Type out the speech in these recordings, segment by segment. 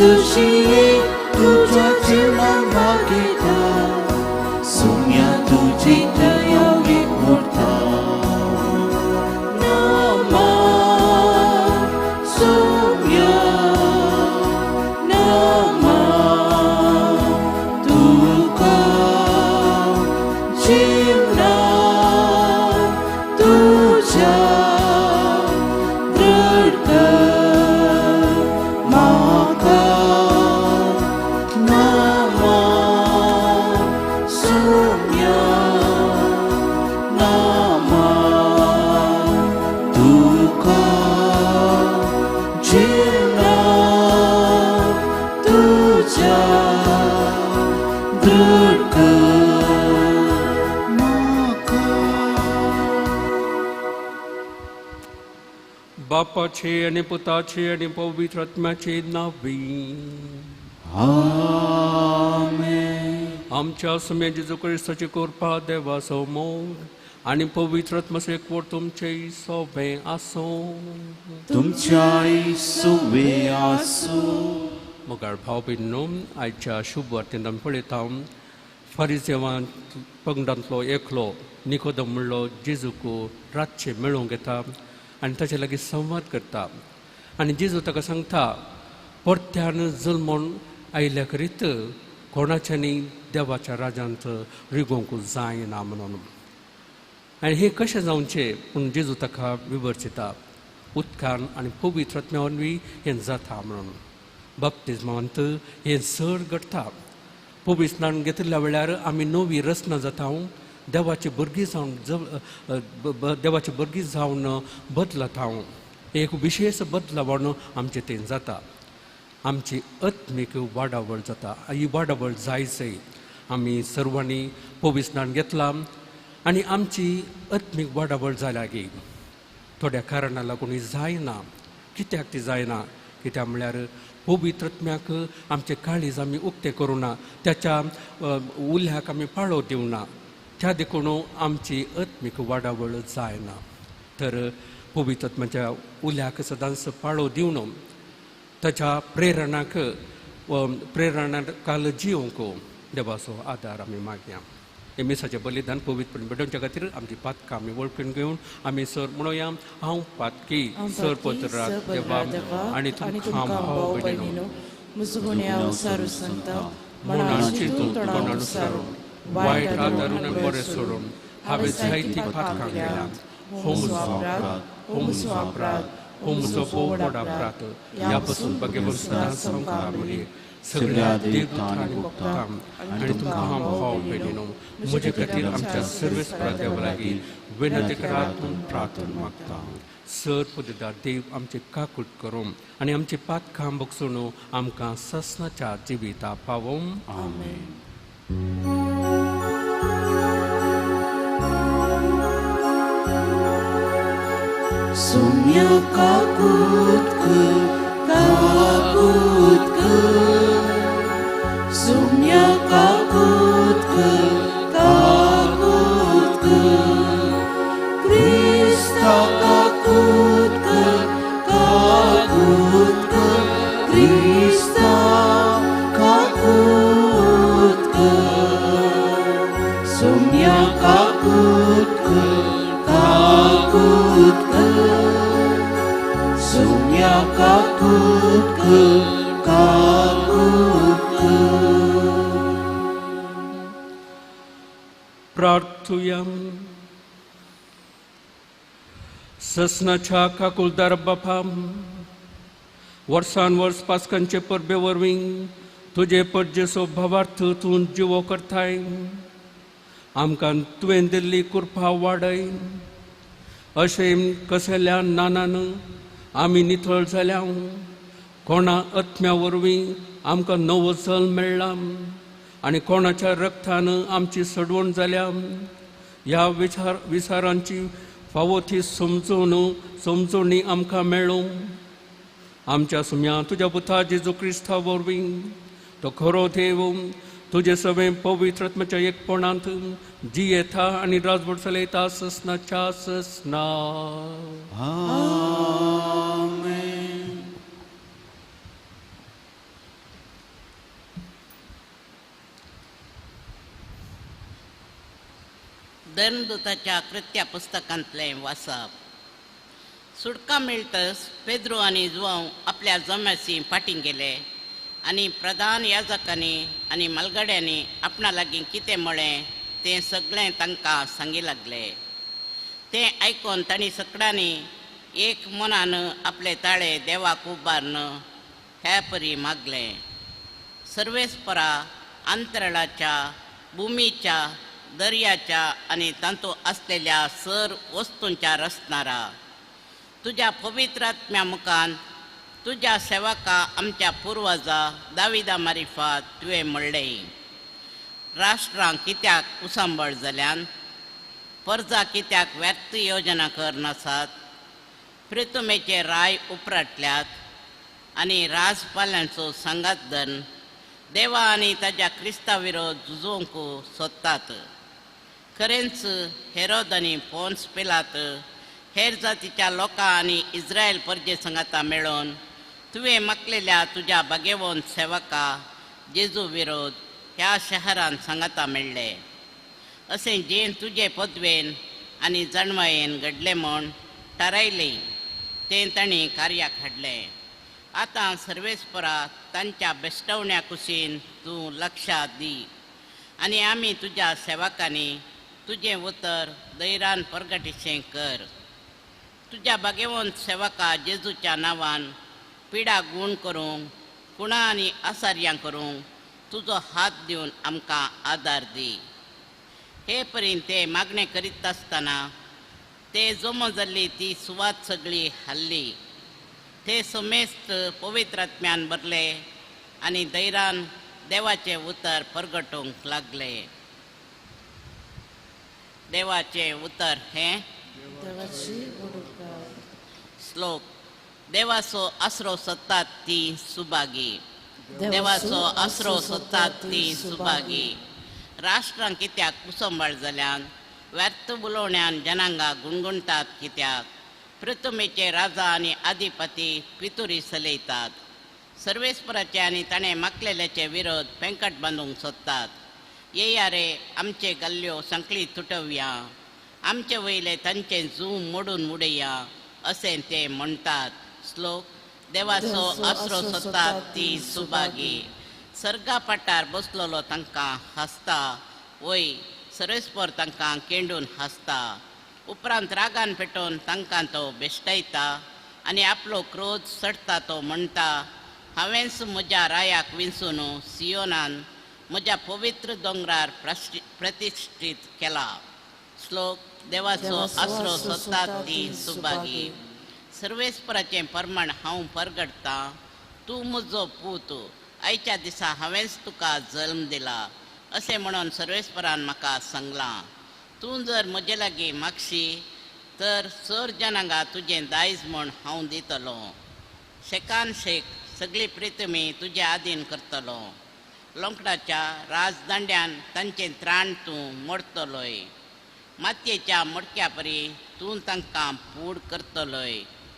सुशी तुज्या जिवना मागीता सुम्या तुजी दया एकवटता नामा सुम्या नामा तुका जिवना तुज्या दृढ कर म्हाका नामा सुम्या नामा तुका जिवना तुज्या दृढ कर म्हाका. बापाचे आनी पुताचे आनी पवित्र आत्म्याचे नांवी. आमेन. आमच्या सुम्या जेजू क्रिस्ताची कृपा, देवाचो मोग आनी पवित्र आत्म्याचो एकवट तुमचे सोबें आसूं. तुमच्याय सुवे आसूं. मोगाळ भाव भयणींनो, आयच्या शुभ वार्तेंत आमी पळयता फारिजेवां पंगडांतलो एकलो निकोदम म्हणलो जेजूक रातचें मेळोवंक येता आनी ताचे लागीं संवाद करता आनी जेजू ताका सांगता परत्यान जल्मून आयल्या करीत कोणाच्यांनी देवाच्या राजांत रिगोवंक जायना म्हणून. आनी हें कशें जावचें पूण जेजू ताका विवर्चिता उदकान आनी पवित्र आत्म्या वरवीं हें जाता म्हणून. बाप्तिज्मांत हें चड घडटा. पवित्र स्नान घेतिल्ल्या वेळार आमी नवी रचना जाता, देवाचे भुरगीं जावन देवाचे भुरगीं जावन बदलता. एक विशेश बदलावण आमचें तें जाता, आमची आत्मीक वाडावळ जाता. ही वाडावळ जायच. आमी सर्वांनी पवित्र स्नान घेतलां आनी आमची आत्मीक वाडावळ जाल्या गी थोड्या कारणां लागून ही जायना. कित्याक ती जायना? कित्याक म्हळ्यार पवित्र आत्म्याक आमचें काळीज आमी उक्तें करूं ना, त्याच्या उल्याक आमी पाळो दिवना, त्या देखून आमची आत्मीक वाडावळ जायना. तर पवित्र आत्म्याच्या उल्याक सदांच पाळो दिवन ताच्या प्रेरणाक प्रेरणा काल जिवंक देवाचो आदार आमी मागया. हे मिसाचें बलिदान पवित्रपण भेटोवच्या खातीर आमची पातकां आमी वळखून घेवन आमी सर म्हणोया, हांव पातकी सर पत्रात देवा आनी तुमकां भाव भयणीनो म्हजो गुन्यांव सारू सांगता मनान चिंतून तोंडान सारून वायट आदारून बरें सोडून हांवें जायतीं पातकां केल्यांत. हो म्हजो अपराध, हो म्हजो अपराध, हो म्हजो भोव व्हड अपराध. ह्या पसून भाग्यवंत सदांच आमकां मेळये सगळ्या देवदूतां आनी भक्तां आनी तुमकां हांव भाव भयणीनो म्हजे खातीर आमच्या सर्वेस्परा देवा लागीं विनंती करात म्हूण प्रार्थना मागता. सर पुदेदार देव आमचे काकूट करूं आनी आमचे पातकां बगसून आमकां ससनाच्या जिविता पावोवं. आमेन. सुम्या काकूत कर, काकूत कर, सुम्या काकूत कर, काकूत कर, क्रिस्ता काकूत कर, काकूत कर, क्रिस्ता काकूत कर, सुम्या काकूत कर, काकूत कर, सुम्या काकूत कर, काकूत कर. प्रार्थुया. ससनाच्या काकुलदार बापा, वर्सान वर्स पास्कांचे परबे वरवीं तुजे परजेचो भावार्थ तूं जिवो करताय. आमकां तुवें दिल्ली कृपा वाडय. अशें कसल्या नानान आमी नितळ जाल्या, कोणा आत्म्या वरवीं आमकां नवो जल्म मेळ्ळा आनी कोणाच्या रक्तान आमची सडवण जाल्या, ह्या विचारांची फावो ती समजवणी आमकां मेळूं. आमच्या सुम्या तुज्या पुता जेजू क्रिस्ता वरवीं तो खरो देव तुजे सगळें पवित्र आत्म्याच्या एकपणांत जियेता आनी राजवट चलयता ससनाच्या ससना. आमेन. धर्मदूताच्या कृत्या पुस्तकांतलें वाचप. सुटका मेळटच पेद्रू आनी जुवांव आपल्या जम्यासी फाटीं गेले आनी प्रधान याजकांनी आनी मालगड्यांनी आपणा लागीं कितें म्हळें तें सगळें तांकां सांगी लागले. तें आयकून तांणी सगळ्यांनी एक मनान आपले ताळे देवाक उबारून ह्या परी मागलें. सर्वेस्परा अंतराळाच्या, भुमीच्या, दर्याच्या आनी तातूंत आसलेल्या सर वस्तूंच्या रचणारा, तुज्या पवित्र आत्म्या मुखान तुज्या सेवका आमच्या पुर्वजा दाविदा मारिफात तुवें म्हणलें, राष्ट्रां कित्याक उसांबळ जाल्यान, परजा कित्याक व्यर्थ योजना करनासात, प्रितुमेचे राय उपराटल्यात आनी राजपाल्यांचो सांगात धन देवा आनी ताज्या क्रिस्ता विरोध झुजोवंक सोदतात. खरेंच हेरोद आनी पोन्स पिलात हेर जातीच्या लोकां आनी इस्रायल परजे संगाता मेळोवन तुवें मागलेल्या तुज्या बागेवन सेवका जेजू विरोध ह्या शहरान सांगाता मेळ्ळे. अशें जें तुजे पदवेन आनी जाणवायेन घडलें म्हूण थारायलें तें तांणी कार्याक हाडलें. आतां सर्वेस्परा तांच्या बेश्टवण्या कुशीन तूं लक्षात दी आनी आमी तुज्या सेवकांनी तुजें उतर दैरान परगटीशें कर. तुज्या बागेवंत सेवका जेजूच्या नांवान पिडा गूण करूंक, कुणा आनी आसार्यां करूंक तुजो हात दिवन आमकां आदार दी. हे परीन ते मागणें करीत आसतना ते जमो जाल्ली ती सुवात सगळी हाल्ली. ते समेस्त पवित्र आत्म्यान भरले आनी दैरान देवाचें उतर परगटूंक लागले. देवाचें उतर हें. श्लोक. देवाचो आसरो सोदतात ती सुभागी, देवाचो आसरो सोदतात ती सुभागी. राष्ट्रां कित्याक कुसंबळ जाल्यान, व्यर्थ उलोवण्यान जनांगा गुणगुणटात कित्याक, पृथ्वीचे राजा आनी अधिपती पितुरी चलयतात, सर्वेस्पराचे आनी ताणें मागलेल्याचे विरोध पेंकट बांदूंक सोदतात. येया रे आमचे गल्ल्यो संकळी तुटोवया, आमचे वयले तांचे जूम मोडून उडया अशें ते म्हणटात. श्लोक. देवाचो आसरो सोदतात ती सुभागी. सर्गा पाटार बसलेलो तांकां हांसता, वय सर्वेस्पर तांकां केंडून हांसता. उपरांत रागान पेटोवन तांकां तो बेश्टायता आनी आपलो क्रोध चडटा. तो म्हणटा, हांवेंच म्हज्या रायाक विंचून सियोनान म्हज्या पवित्र दोंगरार प्रतिश्ठीत केला. श्लोक. देवाचो आसरो सोदतात ती सुभागी. सर्वेस्पराचें प्रमाण हांव परगडटां, तूं म्हजो पूत, आयच्या दिसा हांवेंच तुका जल्म दिला अशें म्हणून सर्वेस्परान म्हाका सांगलां. तूं जर म्हजे लागीं मागशी तर सर जनांगा तुजें दायज म्हूण हांव दितलो. शेकान शेक सगळी प्रितमी तुजे आदीन करतलो. लोंकडाच्या राजदांड्यान तांचें त्राण तूं मोडतलोय, मातयेच्या मडक्या परी तूं तांकां पूड करतलोय.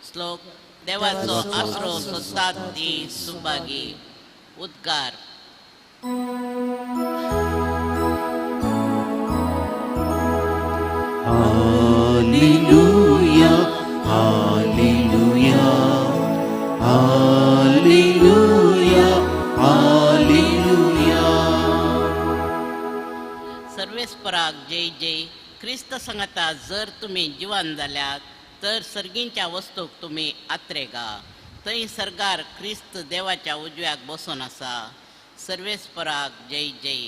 श्लोक. देवाचो आसरो सोदतात ती सुभागी. उद्गार. Hallelujah, hallelujah, hallelujah, hallelujah. सर्वेस्पराक जय जय. क्रिस्त संगता जर तुमी जिवन जाल्यात तर सर्गींच्या वस्तूक तुमी आत्रेगा. थंय सर्गार क्रिस्त देवाच्या उजव्याक बसून आसा. सर्वेस्पराक जय जय.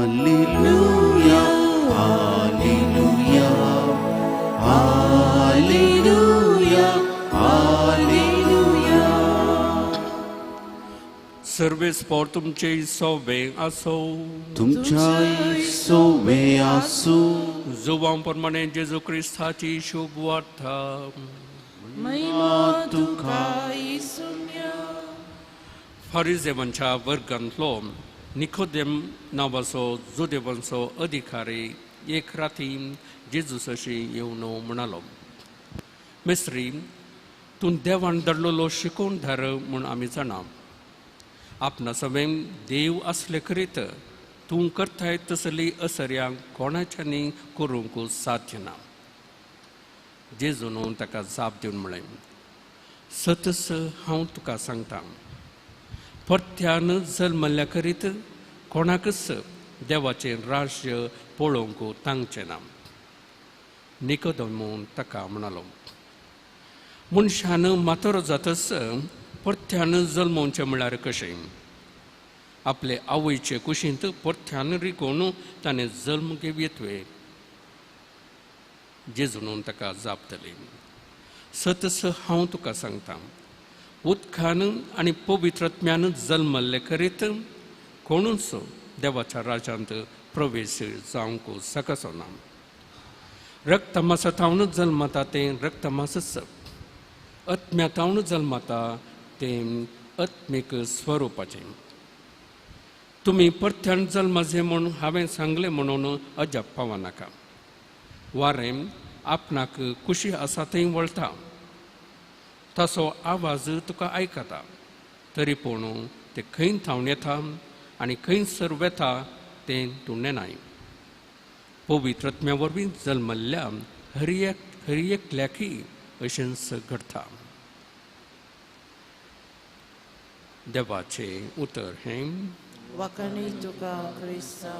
Hallelujah, hallelujah, hallelujah, hallelujah. सर्वेस्पर तुमचे सोवे आसो. तुमच्याय सोवे आसूं. जुवां प्रमाणे जेजू क्रिस्ताची शुभ वार्ता. महिमा तुका इसुम्या. फारिजेवांच्या वर्गांतलो निकोदेम नांवाचो जुदेवांचो अधिकारी एक राती जेजू सशी येवन म्हणालो, मेस्त्री, तूं देवान धाडलेलो शिकोवणदार म्हूण आमी जाणा. आपणा सवें देव आसले करीत तूं करताय तसली असर्यांक कोणाच्यानी करूंक साध्य ना. जेजून ताका जाप दिवन म्हळें, सतस हांव तुका सांगता, परत्यान जल्मल्ल्या करीत कोणाकच देवाचें राज्य पळोवंक तांगचें ना. निकोदमून ताका म्हणालो, मनशान म्हातारो जातच परत्यान जल्मोवचें म्हळ्यार कशें? आपले आवयचे कुशींत परत्यान रिकोवन ताणें जल्म घेवयेत वे? जेजून ताका जाप दिली, सतस हांव तुका सांगता, उदकान आनी पवित्रत्म्यान जल्मल्ले करीत कोणूच देवाच्या राज्यांत प्रवेश जावंक शकचो ना. रक्तमासाथावन जल्मता तें रक्तमासच, आत्म्याथावन जल्मता तें आत्मीक स्वरुपाचें. तुमी परत्यान जल्माचे म्हूण हांवें सांगलें म्हणून अजाप पावनाका. वारें आपणाक कुशी आसा थंय वळटा, ताचो आवाज तुका आयकता, तरी पूण तें खंय थावन येता आनी खंयसर वेता तें तूं नेणाय. पवित्र आत्म्या वरवीं जल्मल्ल्या हर एकल्याकय अशेंच घडटा. देवाचें उतर हें. वाखाणी तुका क्रिस्ता.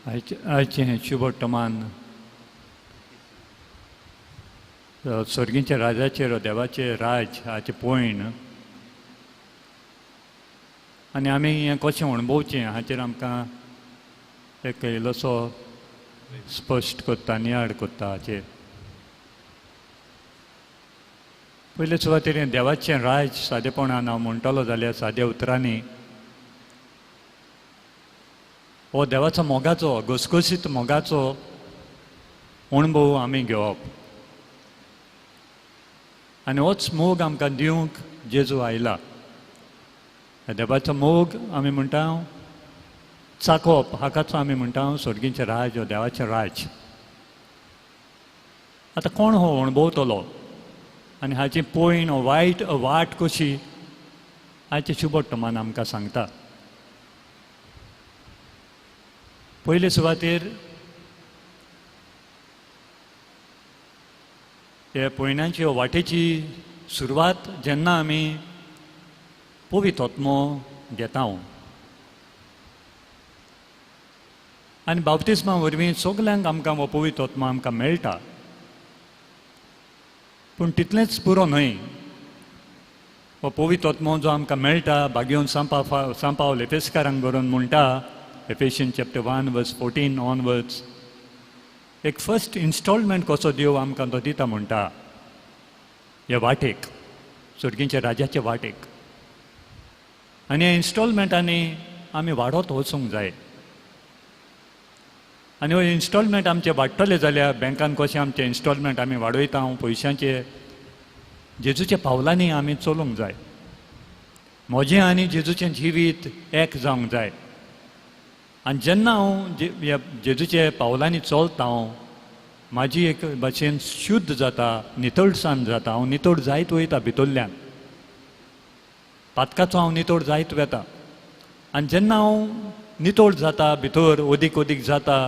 आयचें हें शुभवर्तमान स्वर्गीच्या राजाचेर देवाचें राज हाचें पयण आनी आमी हें कशें अणभवचें हाचेर आमकां एक इल्लोसो स्पश्ट करता, नियाळ करता. हाचेर पयले सुवातेर देवाचें राज सादेपणान हांव म्हणटलो जाल्यार साद्या उतरांनी हो देवाचो मोगाचो घसघशीत मोगाचो अणभव आमी घेवप आनी होच मोग आमकां दिवंक जेजू आयला. देवाचो मोग आमी म्हणटा चाखोवप, हाकाच आमी म्हणटा स्वर्गीचें राज हो देवाचें राज. आतां कोण हो अणभवतलो आनी हाची पयण वायट वाट कशी हाचें शुभवर्तमान आमकां सांगता. पयले सुवातेर हे पयणाची वाटेची सुरवात जेन्ना आमी पवित्र आत्मो घेता आनी बाप्तिस्मा वरवीं सगल्यांक आमकां हो पवित्र आत्मो आमकां मेळटा. पूण तितलेंच पुरो न्हय, हो पवित्र आत्मो जो आमकां मेळटा भाग्योन सांपावल एफेसकारांक बरोवन म्हणटा, Ephesians chapter 1 verse 14 onwards, एक फर्स्ट इन्स्टॉलमेंट कसो देव आमकां तो दिता म्हणटा ह्या वाटेक, स्वर्गीच्या राजाच्या वाटेक. आनी ह्या इन्स्टॉलमेंटांनी आमी वाडत वचूंक जाय. आनी हो इन्स्टॉलमेंट आमचे वाडटले जाल्यार बँकान कशें आमचे इन्स्टॉलमेंट आमी वाडयता पयशांचे, जेजूच्या पावलांनी आमी चलूंक जाय. म्हजें आनी जेजूचें जिवीत एक जावंक जाय. आनी जेन्ना हांव जेजूच्या पावलांनी चलता हांव म्हाजी एक भाशेन शुद्ध जाता, नितळसाण जाता. हांव नितळ जायत वयता भितरल्यान, पातकाचो हांव नितळ जायत वता. आनी जेन्ना हांव नितळ जाता भितर अदीक अदीक जाता,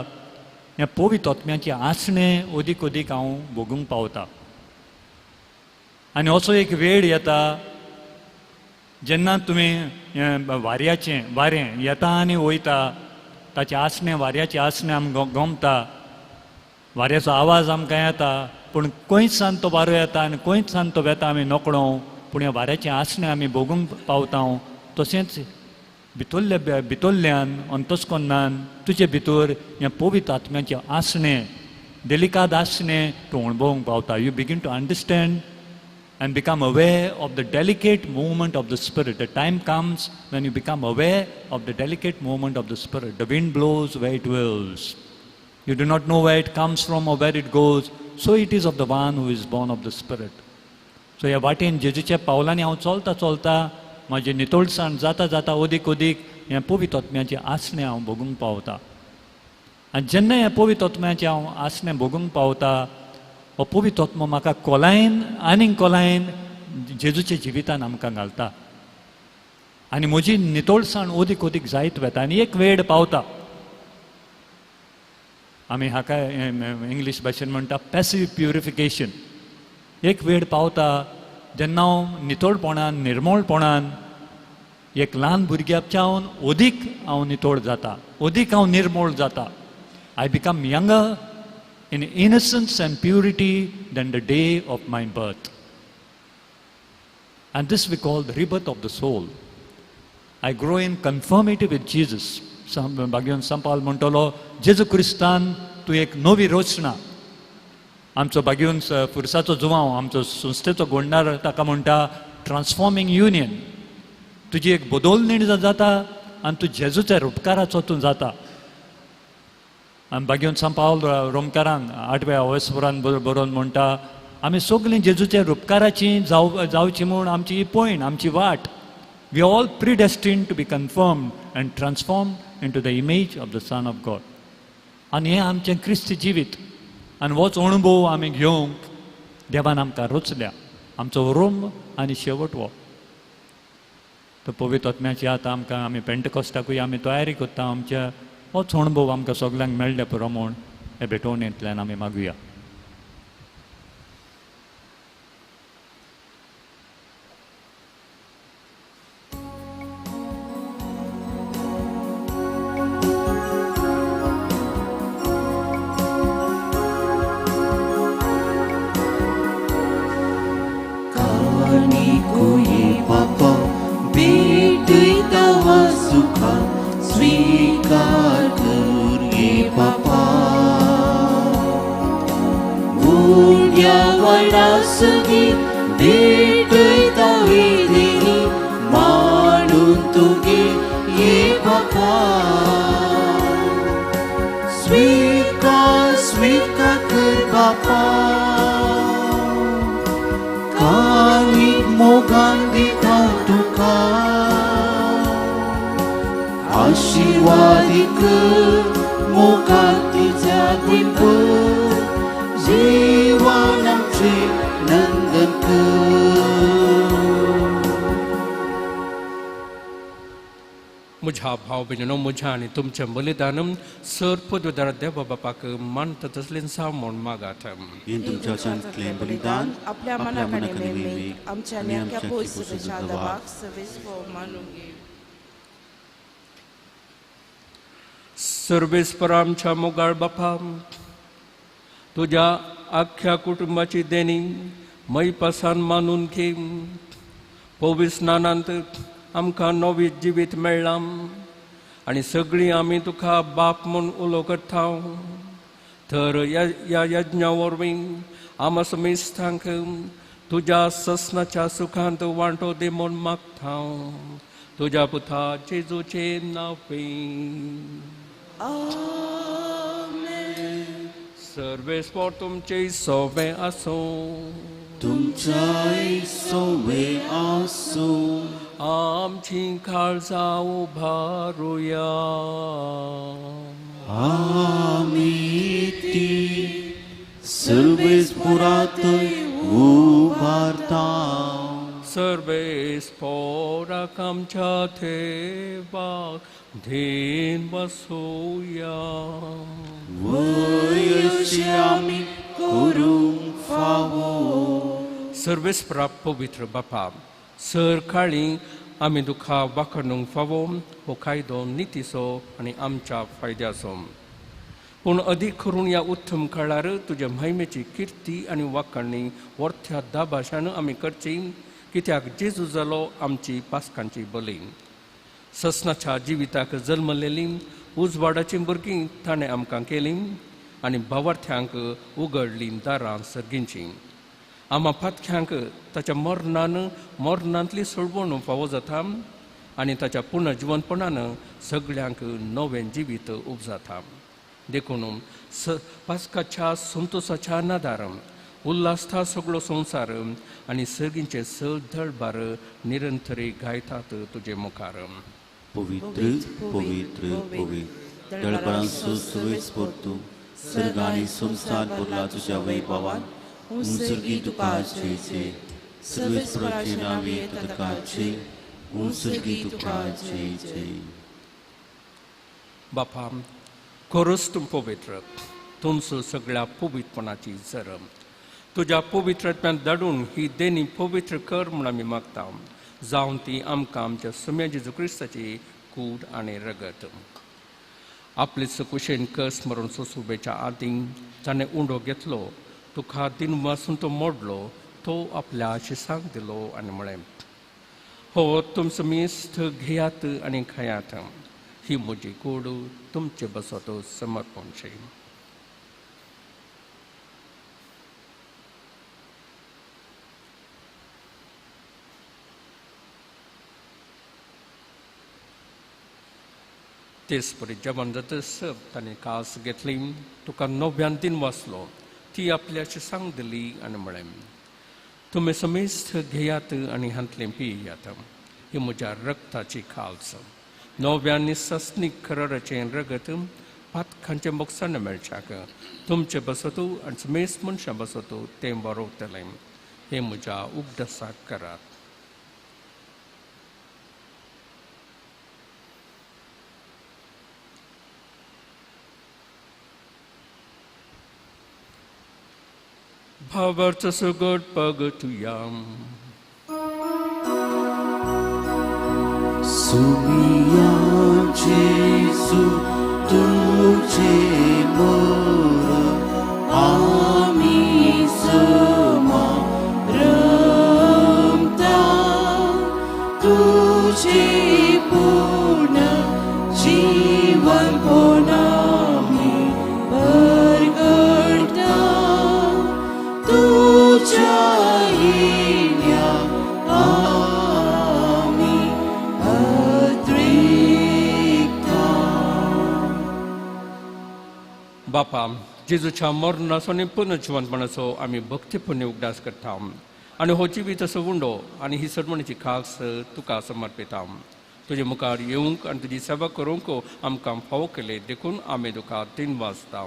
ह्या पवित्र आत्म्याचें आसणें अदीक अदीक हांव भोगूंक पावता. आनी असो एक वेळ येता जेन्ना तुमी वाऱ्याचें वारें येता आनी वयता, ताचें आसणें वाऱ्याचें आसणें आमकां गमता, वाऱ्याचो आवाज आमकां येता, पूण खंयसान तो वारो येता आनी खंयसान तो वेता आमी नकळो, पूण ह्या वाऱ्याचें आसणें आमी भोगूंक पावता. तशेंच भितरल्या भितरल्यान अंतस्करणान तुजे भितर ह्या पवित्र आत्म्याचें आसणें, देलिकाद आसणें तूं अणभवूंक पावता. You begin to understand and become aware of the delicate movement of the Spirit. The time comes when you become aware of the delicate movement of the Spirit. The wind blows where it wills. You do not know where it comes from or where it goes. So it is of the one who is born of the Spirit. So ह्या वाटेन जेजूच्या पावलांनी हांव चलता चलता म्हाजें नितळसाण जाता जाता अदीक अदीक ह्या पवित्र आत्म्याचें आसणें हांव भोगूंक पावता. आनी जेन्ना ह्या पवित्र आत्म्याचें हांव आसणें भोगूंक पावता, हो पवित्र आत्मो म्हाका खोलायेन आनीक खोलायेन जेजूच्या जिवितान आमकां घालता आनी म्हजी नितळसाण अदीक अदीक जायत वता आनी एक वेळ पावता. आमी हाका इंग्लीश भाशेन म्हणटा पॅसिव प्युरिफिकेशन. एक वेळ पावता जेन्ना हांव नितळपणान निर्मळपणान एक ल्हान भुरग्याच्यान अदीक हांव नितळ जाता, अदीक हांव निर्मळ जाता. I become younger in innocence and purity than the day of my birth. And this we call the rebirth of the soul. I grow in conformity with Jesus. भाग्यवंत संपाल म्हणटलो जेजू क्रिस्तान तूं एक नवी रचना. आमचो भाग्यवंत पुरसाचो जुवांव, आमचो संस्थेचो गोंडार ताका म्हणटा ट्रान्सफॉर्मींग युनियन. तुजी एक बदलणी जाता आनी तूं जेजूच्या रुपकाराचो तूं जाता. आनी भाग्यवंत संपाल रोमकारांक 8व्या अवेस्पुरान बरोवन म्हणटा आमी सगळीं जेजूच्या रुपकाराची जावची म्हूण आमची ही पयण, आमची वाट. We are all predestined to be conformed and transformed into the image of the Son of God. आनी हें आमचें क्रिस्ती जिवीत आनी होच अणभव आमी घेवंक देवान आमकां रचल्या. आमचो रोम आनी शेवट हो. तर पवित्र आत्म्याची आतां आमकां आमी पेंटकॉस्टाकूय आमी तयारी करता. आमच्या होच अणभव आमकां सगल्यांक मेळ्ळें पुरो म्हूण हे भेटवणेंतल्यान आमी मागुया. स्वीकार कर ये बापा, उड्या वडासगी भेटयता विधिनी मांडून तुगे ये बापा. स्वीकार स्वीकार कर बापा, कानीक मोगान दिता तुका, आशीर्वादिक मोगान तुज्या गुणभर जीवन आमचें नंदन कर. म्हज्या भाव भयणीनो, म्हज्या आनी तुमचें बलिदान सर पदवीदार देवा बापाक मानता तसलें जावं म्हूण मागात. हें तुमच्या शांतलें बलिदान आपल्या मनाक आनी मेमेक आमच्या आनी आख्या पोयसुच्या देवाक सवेस मानूंक घे. सर्वेस्पर आमच्या मोगाळ बापा, तुज्या आख्ख्या कुटुंबाची देणी मैपासान मानून घे. पवित्र स्नानांत आमकां नवी जिवीत मेळ्ळां आनी सगळीं आमी तुका बाप म्हूण उलो करता. तर ह्या यज्ञा वरवीं आमा समेस्तांक तुज्या ससनाच्या सुखांत वांटो दी म्हूण मागता. तुज्या पुता जेजूचें नांव. आमेन. सर्वेस्पर तुमचे सोवे आसूं. तुमच्याय सोवे आसूं. आमची काळजां उबारुया. आमी ती सर्वेस्परात उबारता. सर्वेस्पराक आमच्या देवाक धीन बसोया. वयशी आमी करूंक फावो. सर्वेस्परा पवित्र बापा, सर काळी आमी दुखा वाखणूंक फावो हो कायदो नितीचो आनी आमच्या फायद्याचो. पूण अदीक करून ह्या उत्तम काळार तुज्या महिमेची किर्ती आनी वाखणी वर्थ्या दाभाशान आमी करची, कित्याक जेजू जालो आमची पास्कांची बली. ससनाच्या जिविताक जल्मलेली उजवाडाची भुरगीं ताणें आमकां केली आनी भावार्थ्यांक उगडलीं दारां सर्गींची. आमा पातख्यांक ताच्या मरणान मरणांतली सोडवण फावो जाता आनी ताच्या पुनर्जिवनपणान सगळ्यांक नवें जिवीत उपजाता. देखून पास्काच्या संतोसाच्या नादार उल्हासता सगळो संवसार आनी सर्गींचे सदळबार निरंतरी गायतात तुजे मुखार. पवित्र पवित्र पवित्र दळबरांचो सुवेस परतू सर्ग आनी संवसार भरला तुज्या वैभवान. उंसर्गी तुका जय जय. सर्वेस्पराचे नांवे येता ताका जय, उंसर्गी तुका जय जय. बापा खरोच तूं पवित्र, तुमचो सगळ्या पवित्रपणाची जरम. तुज्या पवित्रत्म्यान धाडून ही देणी पवित्र कर म्हूण आमी मागता, जावन ती आमकां आमच्या सुम्या जेजू क्रिस्ताची कूड आनी रगत. आपले सकुशेन कस मरून सोसुबेच्या आदीं ताणें उंडो घेतलो, तुका दिन वासून तो मोडलो, तो आपल्या शिसांक दिलो आनी म्हळें, हो तुमचो मिस्त घेयात आनी खायात, ही म्हजी कूड तुमचे बसतो समर्पणशी. तेच परी जेवण जातच ताणें कास घेतली, तुका नव्यान दिन वाचलो, ती आपल्या शिसांक दिली आनी म्हळें, तुमी समेस्त घेयात आनी हांतलें पियात, ही म्हज्या रक्ताची खालस, नव्यान सस्नीक खरराचें रगत पातकांचें मोगसाण मेळच्याक तुमचे बसतू आनी समेस्त मनशां बसतू तें बरोवतलें. हें म्हज्या उगडासाक करात. भावार्थ सुगट पगतुयाम. सुमिया जेजू तुझे मोर आमी समरमता, तुझे पूर्ण जीवनपण आमी परगडता, तुझ्या येण्या आमी अद्रिकता. बापा जेजूच्या मरणाचो आनी पुनर्जिवनपणाचो आमी भक्तीपुण्य उगडास करता आनी हो जिवीत असो उंडो आनी ही सरमणीची खास तुका समर्पिता. तुजे मुखार येवंक आनी तुजी सेवा करूंक आमकां फावो केले देखून आमी तुका तीन वाजता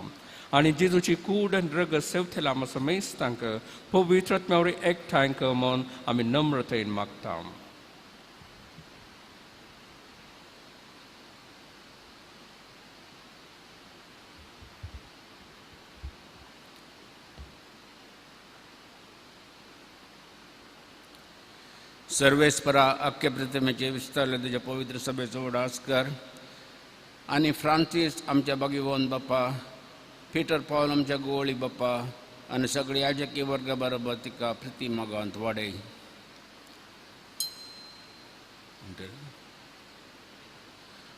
आनी जेजूची कूड आनी रगत सेवथेला आमकां समेस्तांक पवित्र आत्म्या वरवीं एकठांय कर म्हूण आमी नम्रतेन मागता. सर्वेस्परा अख्खे प्रतिमेचे विस्तारले तुज्या पवित्र सभेचो उडास कर आनी फ्रांसीस आमच्या बागीवन बाप्पा, पिटर पावल आमच्या गोवळी बाप्पा आनी सगळी याजकी वर्गा बरोबर तिका प्रिती मोगांत वाडय.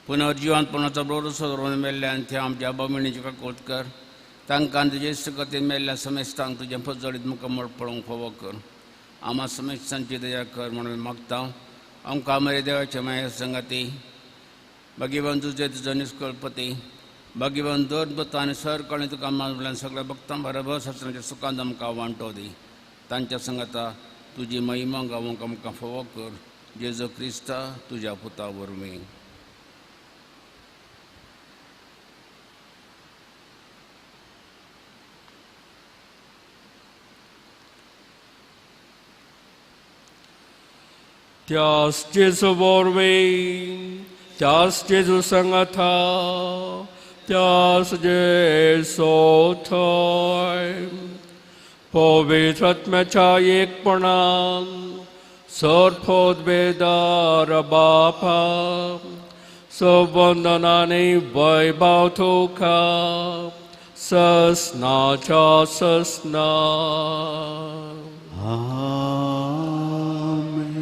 पुनर्जिवंतपणाचो भरोसो दवरून मेल्ल्यान त्या आमच्या बमिणीची काकूत कर, तांकां तुजे इश्टगतीन मेल्ल्या समेस्तांक तुजें पजळीत मुखामळ पळोवंक फावो कर. आमा समेस्तांची दया कर म्हणून मागता. आमकां मरे देवाच्या माया संगाती भाग्यवान तुजे तुजो निष्कळपती भाग्यवान दोन भक्त आनी सर कळी तुका मान सगळ्या भक्तां बरोबर शास्त्रांच्या सुखांत आमकां वांटो दी. तांच्या संगाता तुजी महिमा गावंक आमकां फावो कर, जेजू क्रिस्ता तुज्या पुता वरवीं. त्यास जेजू वरवीं, त्यास जेजू संगाता, त्यास जेजू थंय पवित्र आत्म्याच्या एकपणान सर्पोद्वेदार बापा सवंदनाने वैभव तुका ससनाच्या ससना. आमेन.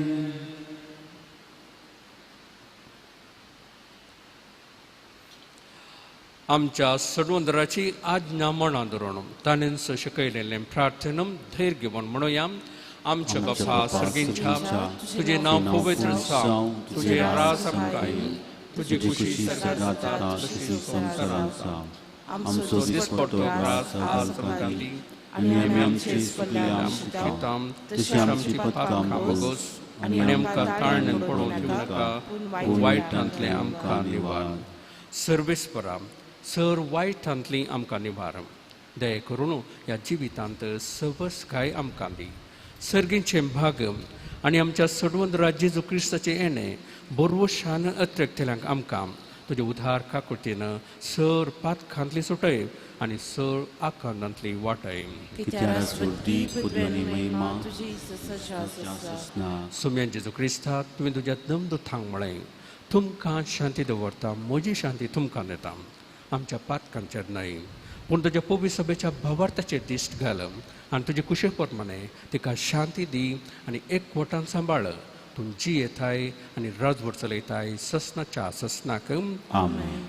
आमच्या सर्वंदराची आज्ञा मना धरून ताणेंच शिकयलेलें प्रार्थनम धैर्य घेवन म्हणुया. आमच्या बापा सर्गींच्या, तुजें नांव पवित्र जावं, तुजें राज आमकां येवं, तुजी खुशी सदां जाता तशी संवसारांत जावं. आमचो दिसपट्टो ग्रास आज आमकां दी आनी आमी आमची चुकल्या शिकयता तशी आमची पथकां भोगोस आनी आमकां ताळण्यान पडोवंक दिवं नाका, पूण वायटांतलें आमकां निवार. सर्वेस्परा सर वायटांतली आमकां निवार. दया करून ह्या जिवितांत सवसकाय आमकां दी. सर्गींचें भाग आनी आमच्या सडवंत जेजू क्रिस्ताचें येणें बोरवशान अत्रेकतल्यांक आमकां तुजे उधार काकुटीन सर पातखांतली सुटय आनी सर आकांतांतली वाटय. सुम्यान जेजू क्रिस्ता तुवें तुज्या दमदुतांक म्हळें तुमकां शांती दवरता, म्हजी शांती तुमकां दिता. आमच्या पातकांचेर न्हय पूण तुज्या पवित्र सभेच्या भावार्थाचेर दिश्ट घाल आनी तुजे कुशे प्रमाणे तिका शांती दी आनी एकवटान सांबाळ. तूं जी येताय आनी राजवट चलयताय ससनाच्या ससनाक. आमेन.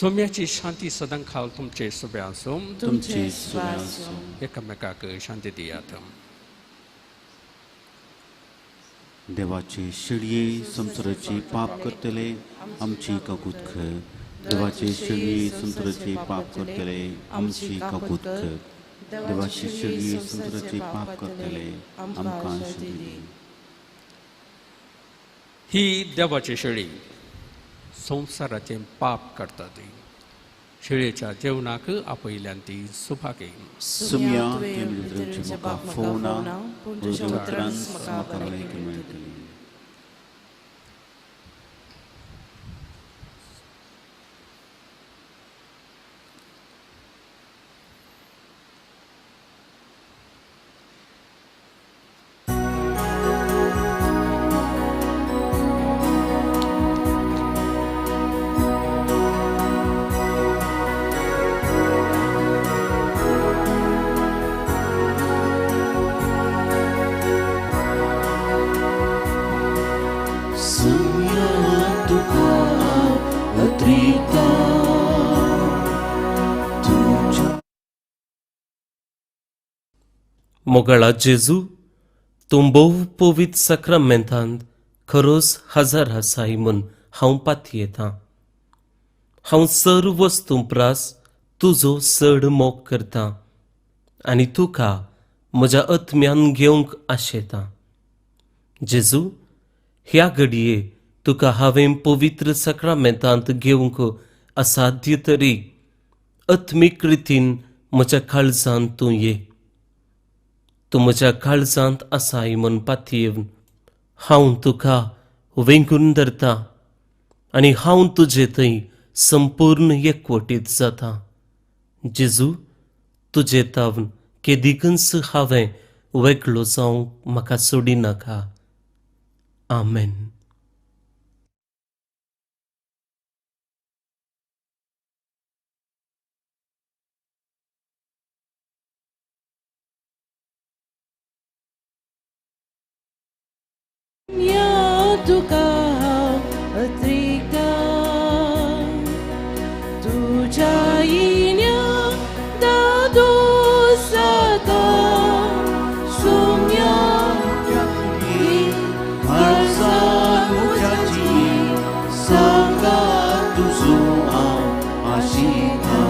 सोम्याची शांती सदां खाल तुमचे सगळे आसूं. तुमचे सगळे आसूं. एकामेकाक शांती दियात. देवाचे शेळये संवसाराचे पाप करतले आमची काकूत कर. देवाचे शेळये संवसाराचे पाप करतले आमची काकूत कर. देवाचे शेळये संवसाराचे पाप करतले आमकां शांती दी. ही देवाची शेळी संवसाराचें पाप करता ती शेळयेच्या जेवणाक आपयल्यान ती सुभागी. सुम्या म्हाका फोवना पूण तुज्या उतरान म्हाका भलायकी मेळटली. मोगाळा जेजू, तूं भोव पवित्र साक्रामेंतांत खरोच हजार आसाय म्हूण हांव पातयेतां. हांव सर्व वस्तूं प्रास तुजो चड मोग करतां आनी तुका म्हज्या आत्म्यान घेवंक आशेतां. जेजू, ह्या घडये तुका हांवें पवित्र साक्रामेंतांत घेवंक असाध्य तरी आत्मीक रितीन म्हज्या काळजांत तूं ये. तूं म्हज्या काळजांत आसाय म्हूण पातयेवन हांव तुका वेंगून धरता आनी हांव तुजे थंय संपूर्ण एकवटीत जाता. जेजू, तुजे तावन केदिकूच हांवें वेगळो जावंक म्हाका सोडिनाका. आमेन. तुका हांव अत्रिकता तुज्या इन्या दादोसाता सुम्या म्हज्याची सांगा तुजो हांव आशिता.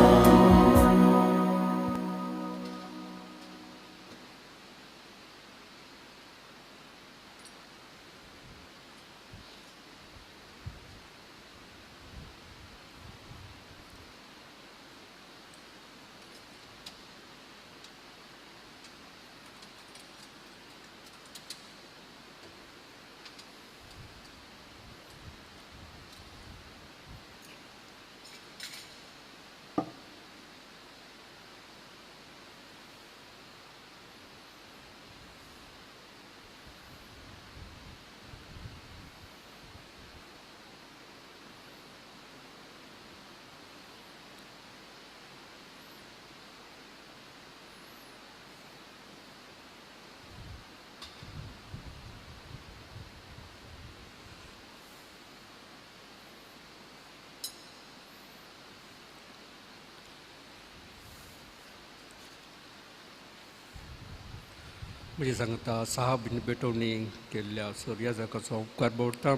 म्हणजे सांगता साहब भेटवणी केल्ल्या सोर्याजाकाचो उपकार बोडता.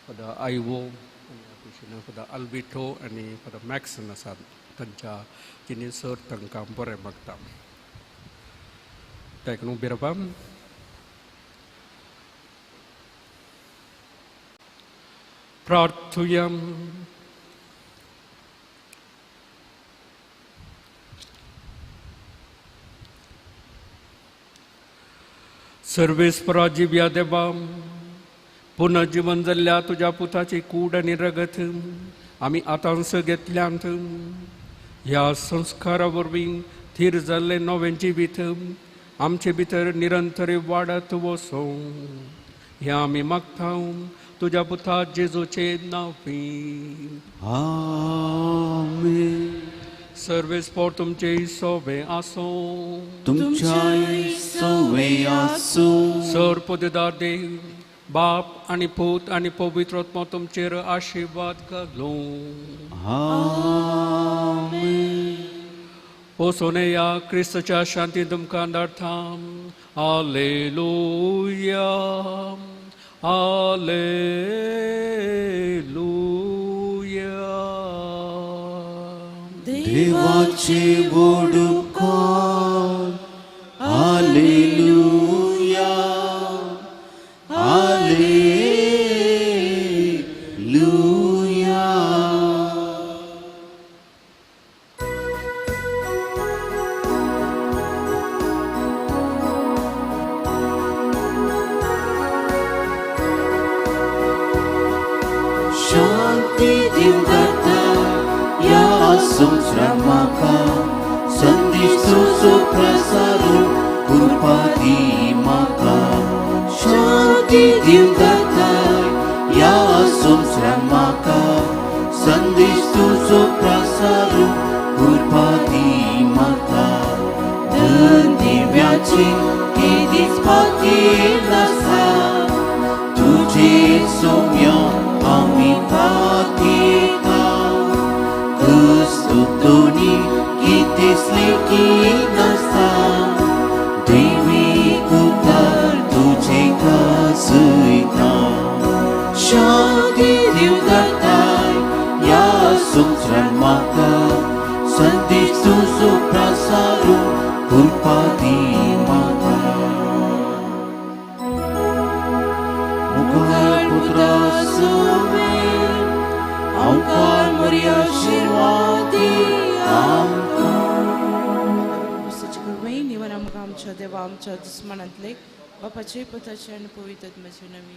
फादर आयवो आनी फादर आल्बिटो आनी फादर मॅक्सन आसात तांच्या तिणी सर तांकां बरें मागता. ताका उबी रावपा. प्रार्थुया. सर्वेस्परा जिव्या देवा, पुनर्जीवन जाल्ल्या तुज्या पुताची कूड आनी रगत आमी आतांस घेतल्यांत. ह्या संस्कारा वरवीं थीर जाल्लें नवें जिवीत आमचे भितर निरंतर वाडत वचूं ह्या आमी मागता तुज्या पुता जेजूचे नांवी. आमेन. सर्वेस्पोर तुमचे सोबे आसूं. तुमच्याय सोवे आसूं. सर पदेदार देव बाप आनी पूत आनी पवित्र आत्मो तुमचेर आशिर्वाद घालूं. आमेन. पोसोनेया क्रिस्तच्या शांती तुमकां धाडटा. आलेलुया, आलेलुया. देवाचे वडूकोन आलेलुया, आलेलुया. शांती दिवदाता ह्या संवसारांत म्हाका संदेश तुजो प्रसारू कृपा दी म्हाका. शांती दिवदाता ह्या संवसारांत म्हाका संदेश तुजो प्रसारू कृपा दी म्हाका. धन दिव्याची केदीच पातयेन आसा तुजे सोम्या आमी पातयेता. क्रिस्तू दोनी कितेंच लेगीत नासता देवी उतार तुजे गाजयता. शांती दिवदाताय ह्या संवसारांत म्हाका संदेश तुजो प्रसारू कृपा दी म्हाका. मुखार पुत्रा सोवे आमकां मोरया आशिर्वाद दी आमकां. क्रिस्ताचे कृपेन निवर आमकां आमच्या देवा आमच्या दुस्मनांतले बापाचे पुताचे आनी पवित्र आत्म्याचे नांवी.